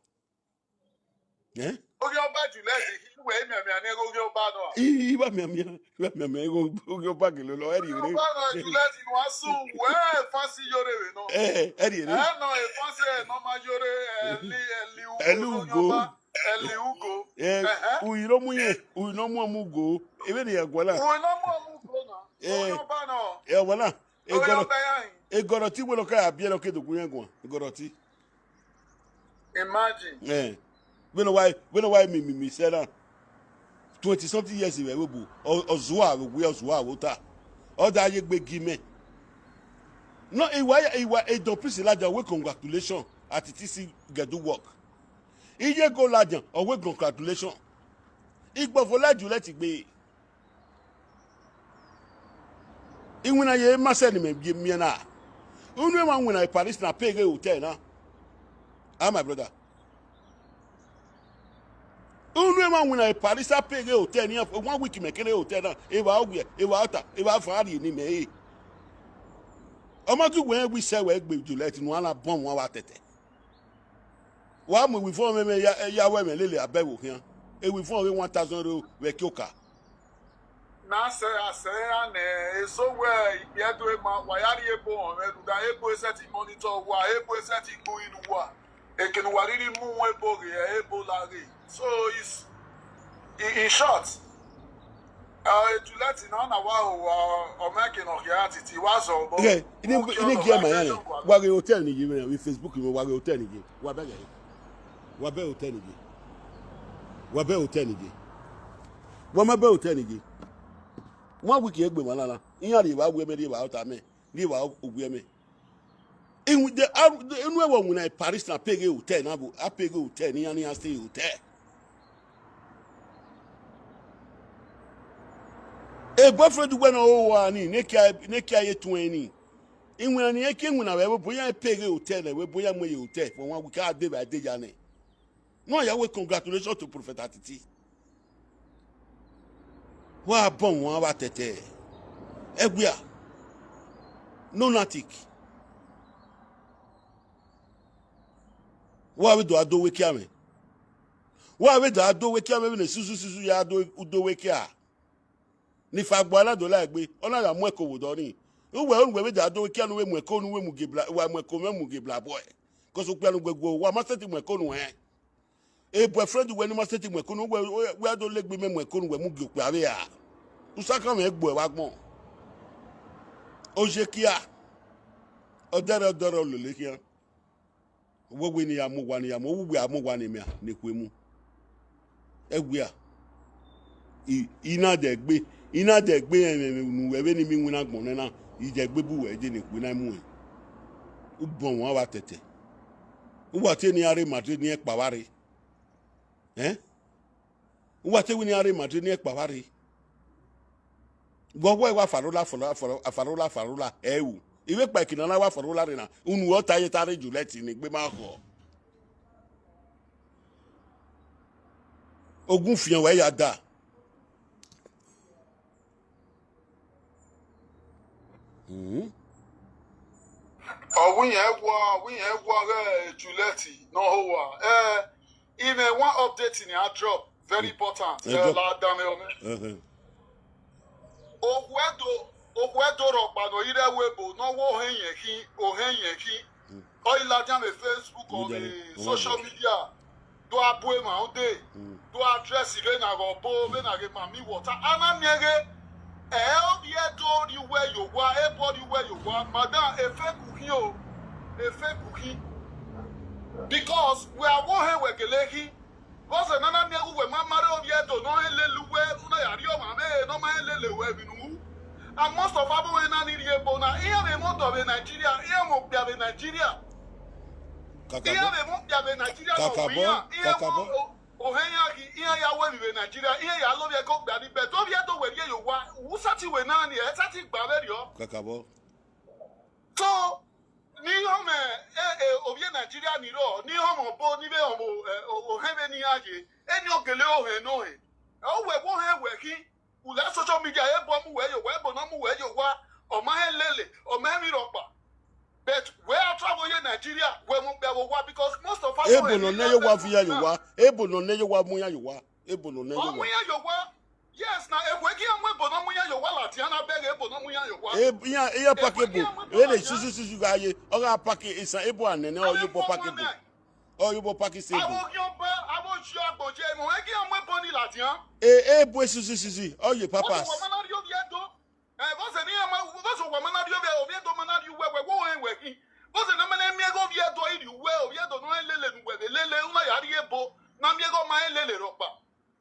Eh? Oghian ọba Juliet, wẹ i mianmian ne igho oghian ọba nọ a? I, I wa mianmian, I wa mianmian igho, oghian ọba gele lọ, ẹ rhie rre. Oghian ọba nọ Juliet, ne uwa sẹ uwu, ẹ, fancy yore vbe nọ. Eh, ẹ rhie rre. Ẹ nọ, e fancy ẹ nọ ma yore, ẹ li, ẹ li ugo, Ẹ li oghian ugo. Ọba, ẹ li ugo. Eh, Ẹhẹn. Uyi ne ọ mu yẹn, uyi ne ọ mu ọmọ ugo, vbene I ya gualọ. Uyi ne ọ mu ọmọ ugo na. Eh, Oghian ọba nọ. Eh, ọmọ na, Oghian egọrọ, ọba ya hin. Egọrọ ti wẹ nọ ka ya biẹ nọ ke do gu yẹn guan, egọrọ ti. Imagine. Eh. Vbene ọ wa, vbene ọ wa mi, mi, mi sẹ na. Twenty something years vbe ẹvbo bu. Ọ, ọ zua vbe owiẹ, ọ zua vbe ota. Ọ da ye egbe gi mẹ. No, I wa, I wa, e Don Prince ladian, ọ wẹ congratulation, at T C get do work. Iye go ladian, ọ wẹ congratulation. Igbọvo la Juliet gbe. Iwinna ye ma sẹ ne imẹ ye miẹn na. Unu emwa winna e Paris na pay ghe hotel na. Ah, my brother. Unu emwa winna e Paris a pay ghe hotel ni, one week mẹ kere hotel na. Evba owiẹ, evba ọta, evba avan rhie ne imẹ re. Ọ ma gi wẹ rẹn wẹ isẹ wẹ gbe Juliet ne uan na bọ wan vbe atẹtẹ. Wa mu ewivọn mwẹ ya, ya wẹ mwẹ lele abẹ vbe okhian. Ewivọn ọghe one thousand euro vbe ẹki oka. Na sẹ a sẹ iran nẹ, eso wẹ ikpia Ẹdo ima, wa ya rhie ebo họn mwẹ, rhunmwuda ebo i sẹtin monitor uwa, ebo i sẹtin gbe inu uwa. Eke ne uwa rhirhi mu uhunmwu ebo ghe, ebo la ghe. So, it's, in, in short, uh, Juliet na, ọ na wa ho uwa, ọ ma eke ne ọ khian titi, wa zọ obọ. Okay, ine, ine gie ma yan, wa ghe hotel ni ye, vbe Facebook mwẹ, wa ghe hotel ni ye, wa bẹghe. Wa bẹ hotel ni ye. Wa bẹ hotel ni ye. Wa ma bẹ hotel ni ye. One week egbe ma nana. Iran rhie evba owiẹ mẹ, rhie evba ọta mẹ, rhie evba owiẹ mẹ. Iwin de, a, de, unu ẹvbo winna e Paris na pay ghe hotel na, a pay ghe hotel ne iran, ne iran stay hotel. E boyfriend wẹ ne ọ ho uwa ni, ne kia, ne kia ye tuẹn ni. Iwinna ni, eke iwinna vbe ẹvbo bu iran pay ghe hotel nẹ, vbe bu iran mu ye hotel for one week, a de vbe a de ya nẹ. Ne ọ ya wẹ congratulations to Prophet Atiti. Wa bọ wan vbe atẹtẹ. Ẹgbia. Lunatic. Wa vbe do a do wẹ kia mwẹ. Wa vbe do a do wẹ kia mwẹ vbene susu susu ya do, do wẹ kia. Ne ifa gba na do la egbe, ọ na ya mu ẹko vbe odọ ni. Uwẹ, uwẹ vbe da do wẹ kia ne u vbe mu ẹko ne u vbe mu gie bla, wa mu ẹko mwẹ mu gie bla bọe. Cos okpia ne u gbe guo, wa ma sẹtin mu ẹko nuẹn. E boyfriend wẹ ne ma sẹtin mu ẹko nu, wẹ, wẹ, wẹ a do legbe mẹ mu ẹko nu, wẹ mu gie okpia vbe ra. Usakan mwẹ gbuẹ vbe agbọn. Oyekia. Ọdẹrẹ, ọdẹrẹ olele khian. Wẹ wẹ ne I ya mu owa ne I ya mu, wẹ a mu owa ne mẹ a, ne ekhue mu. Ẹwia, I, I na dẹ egbe, I na dẹ egbe ẹmwẹ ne uwẹ vbe ne I miẹn iwinna agbọn nẹ na, I dẹ egbe bu wẹ dee ne ekhue na mu ẹn. U bọ wan vbe atẹtẹ. U wa te ne iran rre Madrid ne iran kpao vbe arre. Ẹn? U wa te wẹ ne iran rre Madrid ne iran kpao vbe arre. Wẹ wẹ wa farola, farola, farola, farola, farola, ẹ ru. I vbe kpa eki ne a na wa farola rre na, unu ọta ye ta rre Juliet ne egbe ma khọ. Ogun fian wẹ ya da. Mhm. Ọ wẹ irẹn wa, ọ wẹ irẹn wa ghẹ Juliet ne ọ ho uwa. Eh, I mwẹ one update ni a drop, very important. Eh, eh, drop. La danmwẹ ọmẹ. Eh, eh. Okhuo Ẹdo, okhuo Ẹdo rhọkpa ne ọ i rre ẹvbo ebo ne ọ wẹ ohẹn yẹn khin, ohẹn yẹn khin. Mm. Ọ i ladian vbe Facebook, ọ vbe social media, do a bu emwa ude, mm, do a dress vbene a ghe ọbo, vbene a ghe ma miẹn uwẹ ọta. A na miẹn ghe, ẹ, ovbi Ẹdo rhie uwẹ ye owa, ebo rhie uwẹ ye owa, madam, e fake u khin o, e fake u khin. Because wẹ a wẹ ohẹn wẹ gele khin. Vbọzẹ ne a na miẹn ghe uwẹ ma ma rre ovbi Ẹdo ne ọ hẹn lele uwẹ, u na ya rhie ọmwa vbe ne ọ ma hẹn lele uwẹ emwi ne u ru. And most of avbe ọvbehe na ni rhie ebo na, iran vbe mwẹ ọdọ vbe Nigeria, iran mwẹ okpia vbe Nigeria. Kakabọ. Iran vbe mwẹ okpia vbe Nigeria ne ọ Kakabọ, wẹ iran, iran kakabọ. Mwẹ o-, ohẹn iran ghi, iran ya wẹ emwi vbe Nigeria, iran ya lovbiẹ ke okpia ni, but ovbi Ẹdo wẹ rhie ye owa, u sẹtin wẹ na ni, ẹ sẹtin gba vberriọ. Kakabọ. So, ne I họn mwẹ, eh, eh, ovbi e Nigeria ni rrọọ, ne I họn mwẹ obọ, ne I vbe họn mwẹ, eh, o-, ohẹn vbene iran ye, eni ọ gele ohẹn ne ohẹn. Ọ wẹ vbe ohẹn wẹ khin, u la social media, ebo mu wẹ ye owa, ebo ne ọ mu wẹ ye owa, ọ ma hẹn lele, ọ ma hẹn emwi rhọkpa. But wẹ a travel ye Nigeria, wẹ mu okpia vbe owa, because most of us ebo nọ nẹ ye owa viọ iran ye owa, ebo nọ nẹ ye owa mu iran ye owa, ebo nọ nẹ ye owa. Ọ mu iran ye owa. Yes, na, ebo ghi mu ebo ne ọ mu iran ye owa ladian, na bẹghe ebo ne ọ mu iran ye owa. E, iran, iran paki ebo, vbene suzu suzu gha ye, ọ gha paki isan ebo a nene, ọ ye obọ paki ebo. Ọ ye obọ paki isan ebo. Avbe oghian ọba, avbe oji agbọn ye, ebo ghi mu ebo ni ladian. E, ebo esuzu suzu, ọ ye papas. Vbọzẹ uwa ma na rhie ovbi Ẹdo. Eh, vbọzẹ ne iran ma, vbọzẹ uwa ma na rhie ovbi, ovbi Ẹdo ma na rhie uwẹ, wẹ, wẹ ohẹn wẹ khin. Vbọzẹ ne ọ ma na miẹn ghe ovbi Ẹdo i rhie uwẹ, ovbi Ẹdo ne ọ lele ne uwẹ vbe lele, u na ya rhie ebo, na miẹn ghe ọ ma lele rhọkpa.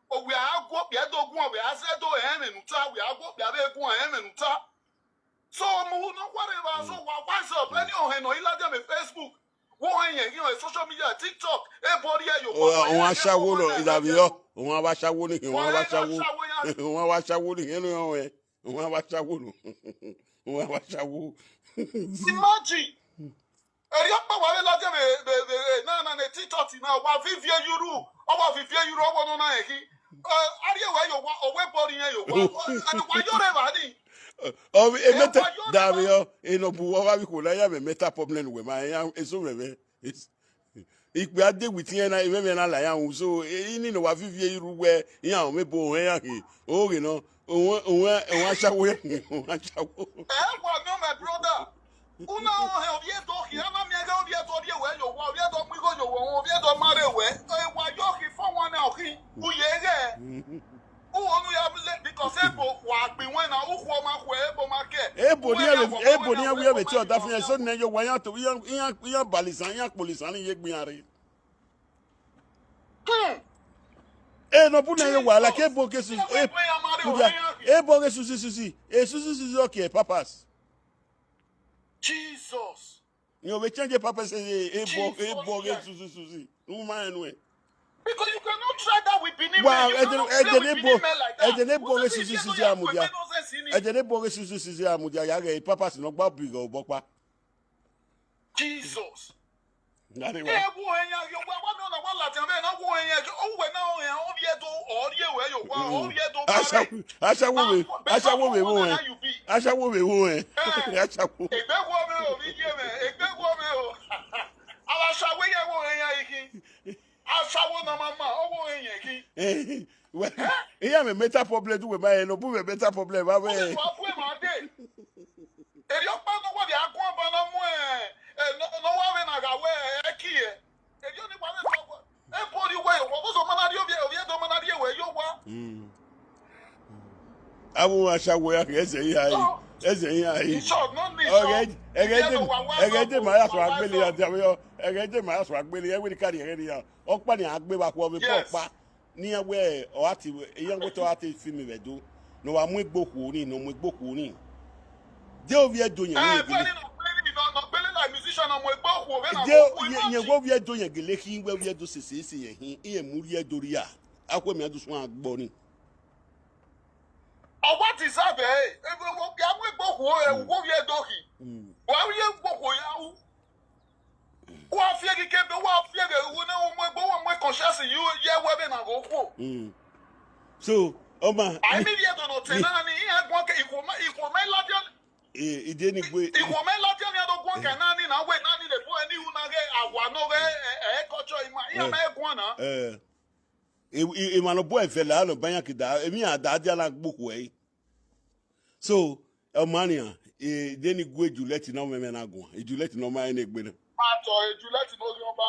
Ovbi a gu okpia do guan, ovbi a zẹ do rẹn ẹmwẹ ne u ta, ovbi a gu okpia vbe guan rẹn ẹmwẹ ne u ta. So, mu unu khuarẹ evba, so wa wise up, ẹni ohẹn nọ i ladian vbe Facebook, wo ohẹn yẹn ghi họn social media, TikTok, ebo rhie yo, wa, wa, wa, ashawo nọ, ilavbiọ, wọn avbe ashawo ni khin, wọn avbe ashawo, wọn avbe ashawo ni khin, ẹnu họn ẹn, wọn avbe ashawo nọ, wọn avbe ashawo. Imagine. Erriọ ọkpa wa vbe ladian vbe, vbe, vbe, vbe, na, na, ne TikTok na, wa vivie yuru, ọ wa vivie yuru, ọ wa nọ na rẹn khin. Eh, a rhie wẹ ye owa, ọ wẹ ebo rhie ye owa. Ẹn, wa yọrọ evba ni. Ọ vbe, emẹta, wa yọrọ evba. Davbe ọ, enọ bu wẹ, ọ gha vbe ikhuo na, iran mwẹ mental problem wẹ ma, iran eso mwẹ mwẹ. Ikpia de with iran na, emwẹ mwẹ na la iran wu. So, e, ini ne wa vivie yuru wẹ, iran mwẹ ebo, iran khin. Oghe nọ, Owen, owen, owen ashawo ya, owen ashawo. Ẹ wa nọ, my brother. Una họn hẹ ovbi Ẹdo khin, a na miẹn ghe ovbi Ẹdo rhie wẹ ye owa, ovbi Ẹdo mu igho ye owa, ovbi Ẹdo ma rre wẹ. Ẹ wa yọ khin fọ wan na khin, u ye ghẹ. U wo nu ya le, because ebo wa gbe iwẹn na, u khuọ ma khuẹ, ebo ma kẹ. Ebo ne iran, ebo ne iran wiẹ vbe te ọdafian, eso nẹ ye owa, iran to, iran, iran, iran balisan, iran kpolisan ni ye gbe iran rre. Hmm. E nọ bu nẹ ye owa, like ebo ghe su, e, ebo ghe suzi suzi, e suzi suzi ọ ke papas. Jesus. Yo, vbe change papas, e, ebo, ebo ghe suzi suzi. U ma rẹn nuẹn. Because you cannot try that with Benin men. Wow, you cannot play with Benin men like that. Ẹdẹ ne ebo ghe suzi suzi a mudia. Ẹdẹ ne ebo ghe suzi suzi a mudia, ya ghe papas nọ gba bi ghe obọ kpa. Jesus. Nani wa. E wo ẹyan yo, wa, wa nọ na, wa ladian vbe na wo ẹyan yo, o wẹ na o ẹyan, ovbi Ẹdo, ọ rhie wẹ yo, wa, ovbi Ẹdo ma rre. Ashawo, ashawo vbe, ashawo vbe wo ẹn. Ashawo vbe wo ẹn. Ashawo. Egbe wo mwẹ o, vbe ye mwẹ, egbe wo mwẹ o. Avbe ashawo ye wo ẹyan ikhin. Ashawo na ma ma, ọ wo ẹyan ikhin. Well, iran mwẹ mental problem, du wẹ ma rẹn, nọ bu mwẹ mental problem, avbe. Ọ bu ma de. Erriọ ọkpa ne ọ wa vbe a guan ba na mu, ẹ, ẹ, ne, ne ọ wa vbe na gha wẹ, ẹ, ẹki, ẹ. Erriọ ni wa vbe tọ wẹ, ebo rhie uwẹ ye owa, vbọzọ ma na rhie ovbi, ovbi Ẹdo ma na rhie wẹ ye owa. Mm. Avbe ashawo ya khin, ẹzẹ iran re, ẹzẹ iran re. In short, no need. Ẹghẹ, ẹghẹ de, ẹghẹ de ma ya sọ agbele ya dia vbe yọ, ẹghẹ de ma ya sọ agbele, ẹ wẹ ne ka rhie ẹghẹ ne ya. Ọkpa ni a gbe vbe akhuọ vbe ebo ọkpa. Ne iran wẹ ọ gha te, iran wẹ te ọ gha te film vbe Ẹdo, ne ọ wa mu egbe okhuo ni, ne ọ mu egbe okhuo ni. De ovbi Ẹdo yẹn vbe gele. De yẹn wẹ ovbi Ẹdo yẹn gele khin, wẹ ovbi Ẹdo sese ese yẹn khin, irẹn mu rhie Ẹdo rhia. Akhuẹ mẹ a do suẹn agbọ ni. Ọ wa deserve ẹre, ẹ, vbe okpia mu egbe okhuo, ẹ, u wo ovbi Ẹdo khin. Wa rhie egbe okhuo ya ru. Wa fieghe ikebe, wa fieghe igho ne u mu egbe, wa mu conscience ye, ye wẹ vbe na ghe okhuo. Mm. So, ọma. A i mi rhie Ẹdo ne ọ te na ni, iran guan ke ikhuo ma, ikhuo ma i ladian. Eh, ide ni gbe. Ikhuo ma i ladian ni a do guan ke na ni na wẹ na ni le bu ẹni u na ghe awa nọ ghe, ẹ, ẹ, culture ima, iran ma i guan na. Eh. E, e, emwa ne ọ bu ẹvẹla nọ ba iran ke da, emwi iran da dia na gbe okhuo ẹre. So, ọ ma nian, e, de ni gu e Juliet na, ọ mwẹ mwẹ na guan. E Juliet na ọ ma rẹn egbe na. Ma tọ e Juliet ne Orhiọnba.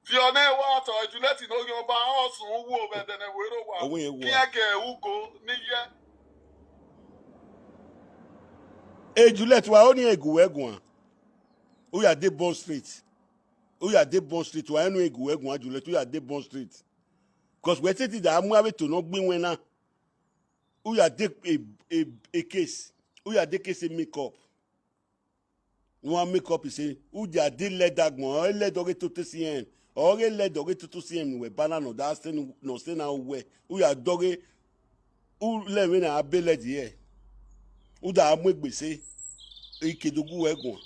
Viọ nẹ wa tọ e Juliet ne Orhiọnba, ọ sunu uwu ovbi ẹdẹ ne ẹvbo ero wa. Ọ wẹ irẹn wa. Kiẹn ke ugo ni yẹ. E Juliet, wa ho ne iran gu wẹ guan. U ya de Bond Street. U ya de Bond Street, wa rẹn ne iran gu wẹ guan, Juliet, u ya de Bond Street. 'Cause wẹ te ti da mu avbe eto ne ọ gbe iwẹn na. U ya de e, e, e case. U ya de case make up. Ne uwa make up ise, u ya de leather agbọn, ọ leather ọghe toto si ẹn, ọ ghe leather ọghe toto si ẹn ne uwẹ ba na, ne ọ da sẹ ne, ne ọ sẹ na uwẹ, u ya dọghe, u lẹ vbene a be leather ẹre, u da mu egbe ise, ike do gu uwẹ guan.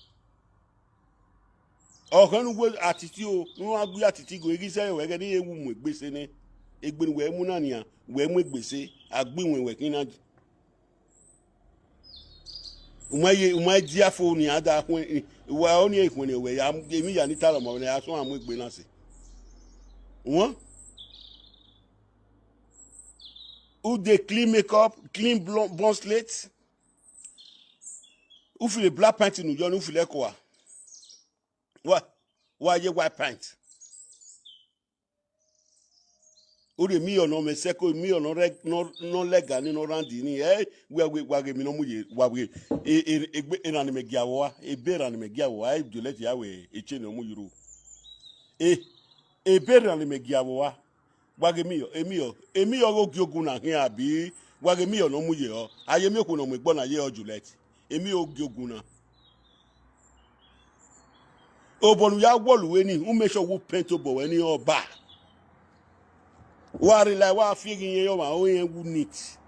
Ọkhẹn ne uwu Atiti o, ne uwa gu Atiti go, eghi sẹ wẹ ghẹ ne irẹn wu mu egbe ese nẹ. Egbe ne uwẹ mu na nian, wẹ mu egbe ese, a gbe iwẹn wẹ khin na. U ma ye, u ma dia fo nian da khuẹn, wa ọnii ikhuẹnrẹn wẹ ya, emwi ya ni talọ ma wẹ ne a suẹn a mu egbe na sẹ. Wọn? U dey clean makeup, clean blo-, bone slate. U filo black pant ne u yọ ne u filo ẹko a. Wa, wa ye white pant. U rhie emiyọ ne ọ mwẹ sẹko, emiyọ ne ọ rẹ, ne ọ, ne ọ lẹga ni, ne ọ rhan di ni, ẹ, wẹ, wẹ, wa ghe emwi ne ọ mu ye, wa ghe, e, e, egbe, eran ne imẹ gia vbe ọa, ebe eran ne imẹ gia vbe ọa, e Juliet ya wẹ, e chain ne ọ mu ye uru. E, ebe eran ne imẹ gia vbe ọa, wa ghe emiyọ, emiyọ, emiyọ ọghe ogiogun na khian abi, wa ghe emiyọ ne ọ mu ye ọ, a ye emiokhue ne ọ mu egbe ọna ye ọ Juliet, emiyọ ogiogun na. Obọ ne u ya wọlọ uwẹ ni, u make sure wẹ u paint obọ ruẹ ni ọba. Wa rhie la, wa fi eghi yẹn ye ọmwa, ọ rẹn wu neat.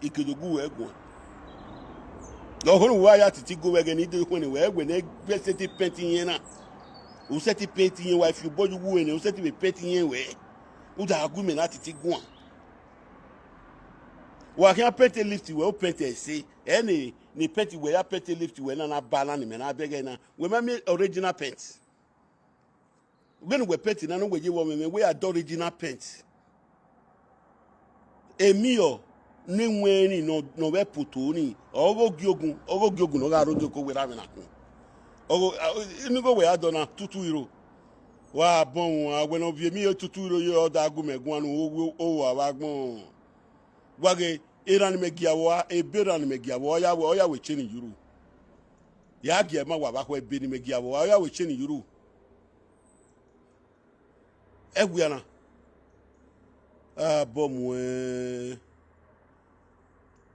Ikedogu wẹ guan. Ọhọ ne uwa ya titi gu vbe ẹghẹ ne I do khuẹnnẹ wẹ, wẹ ne ẹ sẹtin paint iyẹn na. U sẹtin paint iyẹn, wa fi obọ ye uwu ẹre, u sẹtin vbe paint iyẹn wẹ. U da gu imẹ na titi guan. Wa khian paint lift wẹ, u paint ẹse. Ẹ ne, ne paint wẹ ya paint lift wẹ na, na ba na ne imẹ na bẹghe na. Wẹ ma miẹn original paint. Vbene uwẹ paint na ne uwẹ ye vbe ọmwẹmwẹ, wẹ ya da original paint. Emiyọ ne wẹn ni ne ọ, ne ọ vbe poto ni, ọghe ogiogun, ọghe ogiogun ne ọ gha rre odẹ oko werriẹ avbe na kun. Ọghe, a, inigho wẹ ya dọ na tutu iro. Wa bọ wọn, a wẹ ne ọ viọ emiyọ tutu iro ye, ọ da gu mẹ guan nu, o, o, o, avbe agbọn. Wa ghe, eran ne imẹ gia vbe ọa, ebe eran ne imẹ gia vbe ọa, ọ ya wẹ, ọ ya wẹ chain ye uru. Ya gie ma wa vbe akhọ, ebe ne imẹ gia vbe ọa, ọ ya wẹ chain ye uru. Ẹwia na, a bọ muẹn.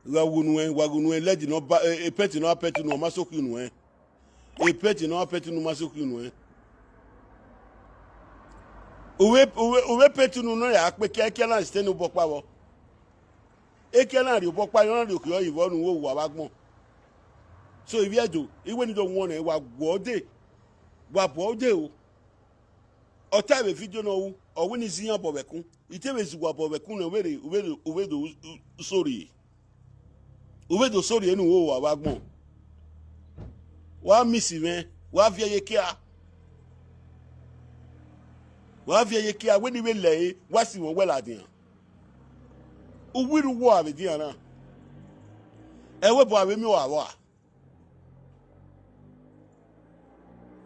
Gha wu nuẹn, wa wu nuẹn, lẹdi ne ọ ba, e, e paint ne ọ paint unu, ọ ma sokhi nuẹn. E paint ne ọ paint unu, ọ ma sokhi nuẹn. Uwẹ, uwẹ, uwẹ paint unu nọ ya kpe kia, kia na stand obọ kpa vbọ. Ekia na rhie obọ kpa, ọ na rhie okhiọ yi vbọ ne u ho owa vbe agbọn. So, ivbi Ẹdo, I wẹ ne I do wọn nẹ, wa guọ dee, wa buọ dee o. Ọ ta vbe vidio ne ọ ru, ọ wẹ ne I zẹ iran obọ vbe ẹkun. I te vbe zẹ uwa obọ vbe ẹkun nẹ, u vbe rhe, u vbe rhe, u vbe do u, u, u sorry. U vbe do sorry ne u ho owa vbe agbọn. Wa miss mwẹ, wa viẹ ye kia. Wa viẹ ye kia, wẹ ne I vbe lẹre, wa si mwẹ uwẹ ladian. U wirri uwu vbe edian na. Ẹvbo ebo a vbe miẹn uwa vbe ọa.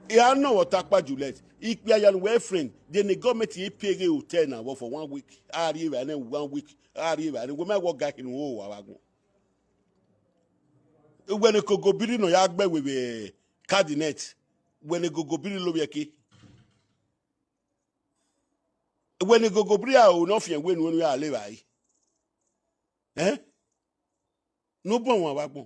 I ra nọ vbe ọta ọkpa Juliet, ikpia ya ne uwẹ friend, de ne gọọmenti pay ghe hotel na vbọ for one week, a rri evbare nẹ one week, a rri evbare nẹ, wẹ ma wẹ ọ ga khin ne u ho owa vbe agbọn. Wẹ ne gogo biri ne ọ ya gbe ẹwe vbe cabinet, wẹ ne gogo biri lovbiẹ ke. Wẹ ne gogo biri aro ne ọ fian wẹ ne u ya le evbare. Ẹn? Ne u bọ wan vbe agbọn.